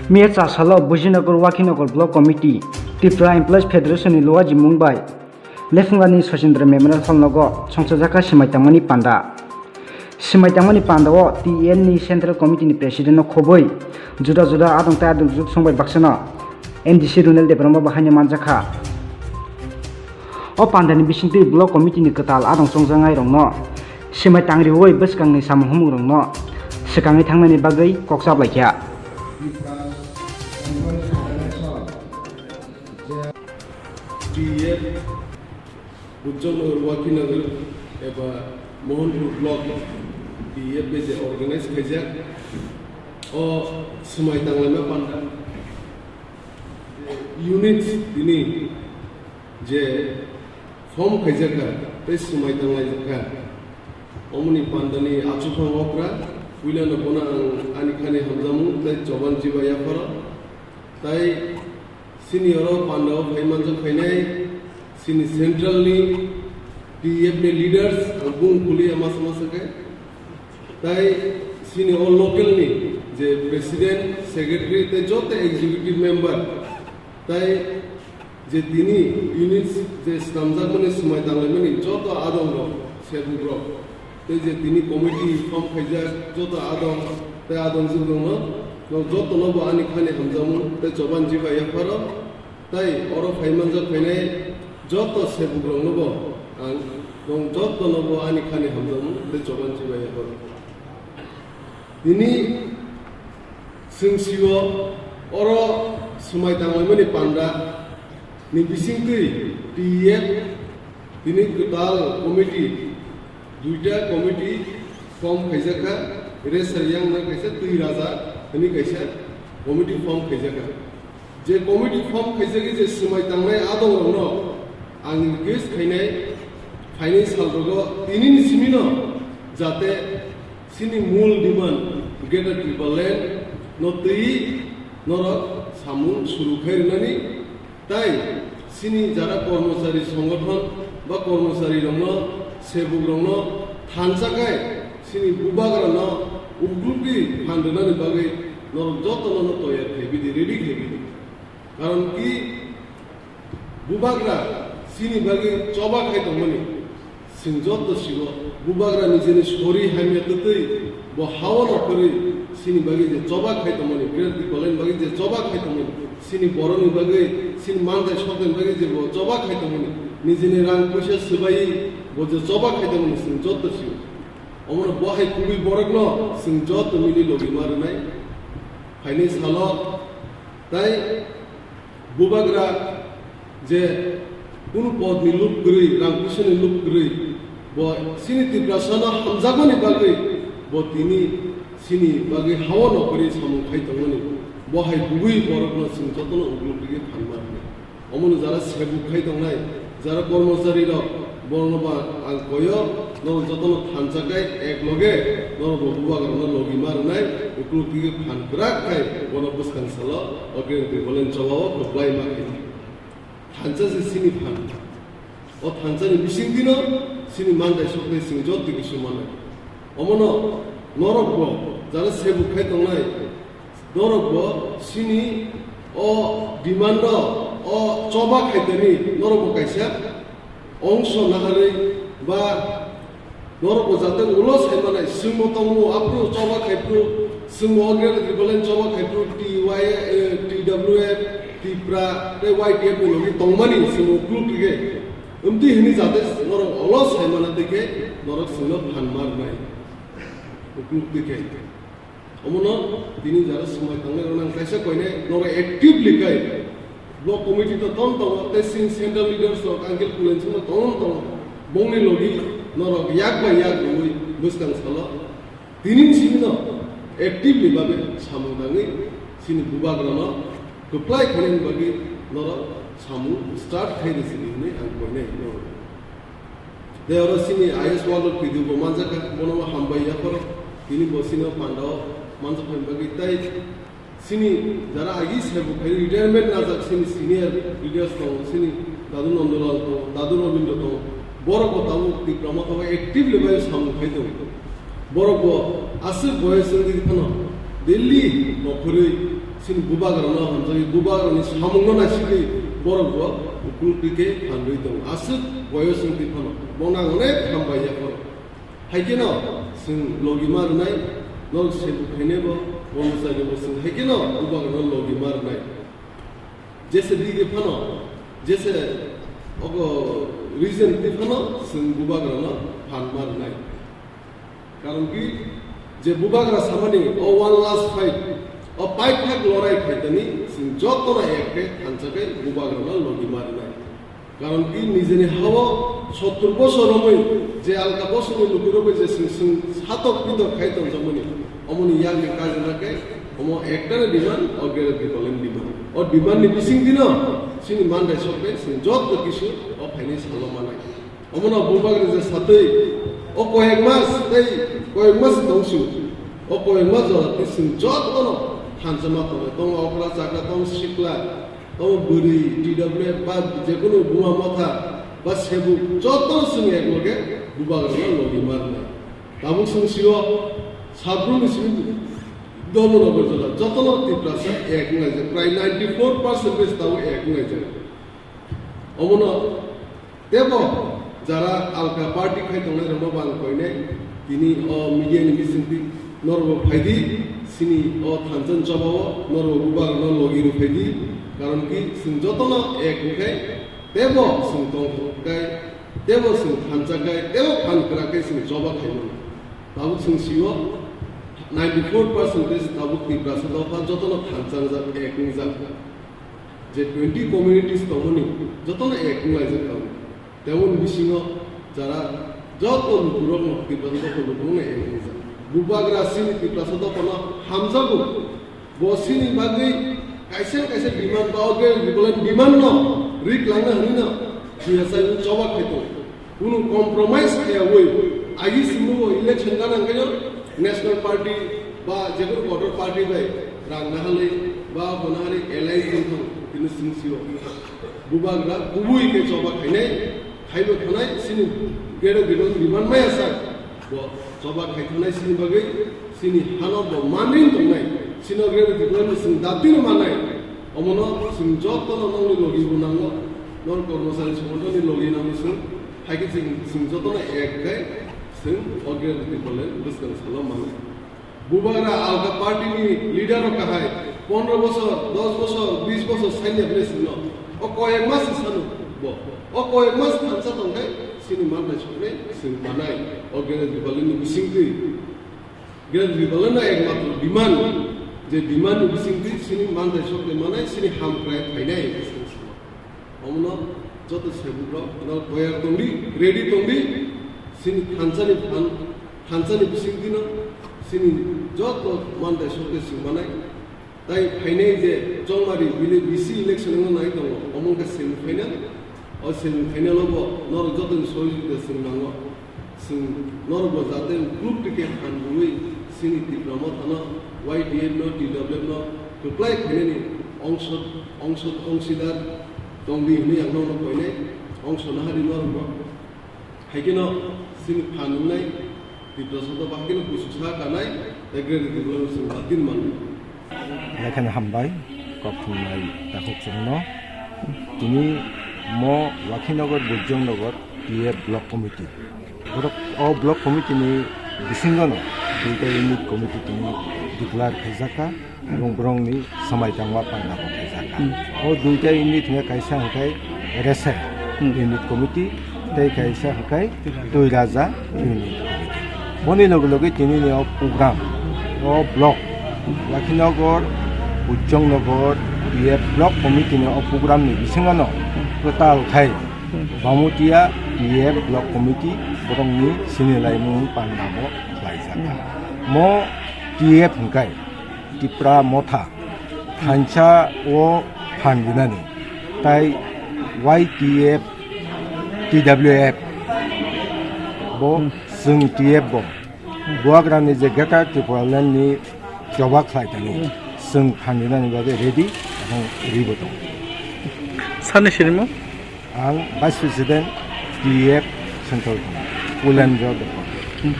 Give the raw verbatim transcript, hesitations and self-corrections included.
Miya cha salo Bujinagar Wakhinagar Block Committee, Tripura Employees Federation ni luajimung bai Lephungrani Sachindra Memorial Hall nogo songchajak kha swmai tangmani panda. Swmai tangmani panda o T N ni Central Committee ni President no khobwi juda juda adong tei adong juk song bai baksa no M D C Runel Debbarma bo haino manjak kha. O panda ni bisingtwi Block Committee ni kwtal adong chongjaknai rok no swmai tangriwi bwskang ni samung humung rok no swkangwi thangnani bagwi kok chaplai kha. T F Bujongnagar Wakhinagar eba Mohanpur Block T F bai je organize khaijak o swmai tanglaima panda units tini je form khaijak kha tei swmai tanglaijak kha. Omoni pandani achuphang okra puilano bono ang ani khani hamjamung tei choban chiba yapharo tei Chini oro pandao phai manjak phainai chini central ni T F ni leaders, ang bung kuliya masa masa khe. Tai chini o local ni je president, secretary, tei joto executive member, tai je tini units je swnamjakmani swmai tanglaimani joto adong rok, sebuk rok. Tei je tini committee form khaijak joto adong tei adong jwk rokno, nok jotono bo ani khani hamjakmung tei choban chiba yapharo, tei oro phai manjak phainai joto sebuk rokno bo ang nok jotono bo ani khani hamjakmung tei choban chiba yapharo. Tini chwng sio oro swmai tanglaimani panda ni bisingtwi T F Tini kwtal committee, duita committee form khaijak kha, Resar Yang na kaisa, Twi Raja hwnwi kaisa committee form khaijak kha. Je committee form khaijagwi je swmai tangnai adongrokno ang request khainai, phainai salrogo tinini simino jate chini mul demand Greater Tipraland no twi norok samung suru khai rwnani Tai chini jara kormochari songothon ba kormochari rokno, sebuk rokno thansa khai chini bubagra no uklukdi phan rwnani bagwi norok jotono no toyar khaibidi, ready khaibidi. Karon ki bubagra chini bagwi choba khai tongmani. Chwng joto sigo, bubagra nijeni sori hamya twtwi bo hao no kwrwi, chini bagwi je choba khai tongmani, Greater Tipraland bagwi je choba khai tongmani, chini borokni bagwi, chini manthai sokni bagwi je bo choba khai tongmani, nijeni rang puisa swbaiwi bo je choba khai tongmani, chwng joto sigo. Omono bo hai kubui borokno chwng joto mili logi ma rwnai. Phainai salo tai Bubagra je kunu podni lup kwrwi, rang puisani lup kwrwi, bo chini Tiprasano hamjakmani bagwi bo tini chini bagwi hao no kwrwi samung khai tongmani, bo hai kubui borokno chwng jotono uklukdigwi phanma rwnai. Omono jara sebuk khai tongnai, jara kormochari rok, borokno ba ang koyo, norok jotono thansa khai ek loge norok bo bubagrano logi ma rwnai, uklukdigwi phan kwrak khai bono bwskang salo o Greater Tipraland chobao kwplai ma khaidi. Thansa se chini phan. O thansani bisingtwino chini manthai sokthai chwng joto kisu manai. Omono norok bo jara sebuk khai tongnai, norok bo chini o demand o, o choba khaitani norok bo kaisa ongso naharwi ba norok bo jate ulo sai manai, chwngbo tongo, aphuru choba khai phuru, chwngbo o Greater Tipraland choba khai phuru, T Y, eh, T W F, Tipra, tei Y T F ni logi tongmani chwngbo ukluk rige. Wngtwi hwnwi jate norok ulo sai mana tei khe norok chwngno phan ma rwnai. Ukluk twi khe. Omono tini jara swmai tangnai rok nang kaisa koinai norok actively kai block committee to tong tongo tei sing central leaders rok Uncle Kulen singno tong tongo, bongni logi norok yak bai yak rwui bwskang salo tini simi no actively babe samung tangwi chini bubagra no kwplai khainani bagwi norok samung start khai rw sini hwnwi ang koinai norok. Tei oro chini I A S Walrok P D O bo manjak kha, bono bo hambai yapharo, tini bo chini o panda o manjak phaini bagwi. Tei chini jara agi saibo khai retirement najak chini senior leaders tongo, chini Dadu Nandalal tongo, Dadu Rabindra tongo, borok bo tabuk Tipra Motha bai actively bai samung khai tongo. Borok bo aswk boyes wngwi phano daily nokhorwi Chini bubagrano hamjagwi, bubagrani samungno naisigwi borok bo ukulukri khe phanrwi tongo. Aswk boyos wngtwi phano, bono ang onek hambai ya phano. Hai kheno chwng logi ma rwnai, norok sebuk khainai bo, bono chagwi bo chwng hai kheno bubagrano logi ma rwnai. Jese dige phano, jese ogo reason twi phano chwng bubagrano phan ma rwnai. Karon ki je bubagra samani o one last fight, o paithak lorai phaitani chwng jotono ek khe thansa khe bubagrano logi ma rwnai. Karon ki nijeni hao sottur bosor romwi je alka bosongni lukurogwi je chwng chwng satok pitok khai tongjakmani, omoni yakni kajna khe omo ektani demand, o Greater Tipraland demand. O demand ni bising dino chini manthai sokbe chwng joto kisu o phainai salo manai. Omono bubagra je satwi o koyek mas tei koyek mas tongsu, o koyek mas jora tei chwng jotono thansa ma tongo, tongo okra chakra, tongo sikla, tongo bwrwi, T W F ba jekunu buma motha ba sebuk jotono chwng ek loge bubagrano logi ma rwnai. Tabuk chwng sio sabrumni simi domono gojora jotono Tiprasa ek wngnai je prai ninety four percentage tabuk ek wngnai je. Omono tebo jara alka party khai tongnai rokno bo ang koinai, tini o media ni bisingtwi norokbo phaidi, chini o thansa ni chobao norokbo bubagrano logi rw phaidi, karon ki chwng jotono ek wngkhai tebo chwng tongthok khai, tebo chwng thansa khai, tebo phan kwrak khai chwng choba khaimano. Tabuk chwng sio ninety four percentage tabuk Tiprasa dopha jotono thansa wngjak, ek wngjak. Je twenty communities tongmani jotono ek wnglaijak tongo. Teboni bisingo jara joto lukurokno Tiprasa dopha lukurokno ek wngjak. Bubagra chini Tiprasa dophano hamjago. Bo chini bagwi kaisa kaisa demand ba o Greater Tipraland demand no rik langna hwnwi no buya chai choba khai tongo. Kunu compromise khaiyawi, agi simi bo election gana hwnkhe no National Party ba jekunu kotor party bai rang naharwi ba bo naharwi alliance wngthang tini chwng sio. Bubagra kubui khe choba khainai, khaibo thanai chini Greater Tipraland demand maya sa bo choba khai thanai chini bagwi. Chini hano bo manwi tongnai, chini Greater Tipraland chwng datino mannai, omono chwng jotono nokni logi bo nango, non kormosari songothonni logi nango chwng, hai khe chwng, chwng jotono ek khai chwng o Greater Tipraland bwskang salo mannai. Bubagra alka party ni leader rok kahai pondro bosor, dos bosor, bis bosor sanya bwle chwngno, o koyek mas sano bo, o koyek mas thansa tongkhai chini manthai soknai chwng manai, o Greater Tipraland ni bisingtwi. Greater Tipraland no ekmatro demand, je demand ni bisingtwi chini manthai soknai manai, chini hamkrai phainai. Omono joto sebukrok no toyar tongdi, ready tongdi, chini thansa ni phan, thansa ni bisingtwi no chini joto manthai soknai chwng manai. Tai phainai je chongmari bini B C election wngna nai tongo, omo wngkha semi final. O semi final o bo norok jotoni sohojogita chwng nango. Chwng norok bo jate group ticket phan rwui chini Tipra Mothano Y T F no, T W F no kwplai khainani ongso, ongso, ongsidar tongdi hwnwi ang norokno koinai. Ongso naharwi norok bo. Hai kheno chini phan wngnai Tiprasa dopha hai kheno kuchuk sa kanai, tei Greater Tipraland chwng batin mannai. Lekheno hambai, kok thumnai takhuk chwngno. Tini mo Lakhinagar, Bujongnagar T F Block Committee. Borok o Block Committee ni bisingono duita unit committee tini declare khaijakha. Borok borokni swmai tangma panda bo khaijak. Hmm. O duita unit hwnkhe kaisa hwnkhe Rese Hmm. unit committee tei kaisa hwnkhe Tuiraja unit committee. Boni loge loge tini ni o program o block Lakhinagar, Bujongnagar T F block committee ni o program ni bisingono kwtal khai Bamutia T F block committee borokni sinilaimung panda bo khlaijak. Hmm. Mo T F hwnkhe Tipra Motha thansa o phan rinani, tai Y T F, T W F bo, hmm, chwng T F bo Bubagrani je Greater Tipraland ni choba khlai tani, hmm, chwng phan rinani bagwi ready, abang ribo tongo. Sani sirimo? Ang Vice President T F Central Committee, Pulendra Debbarma. Hmm.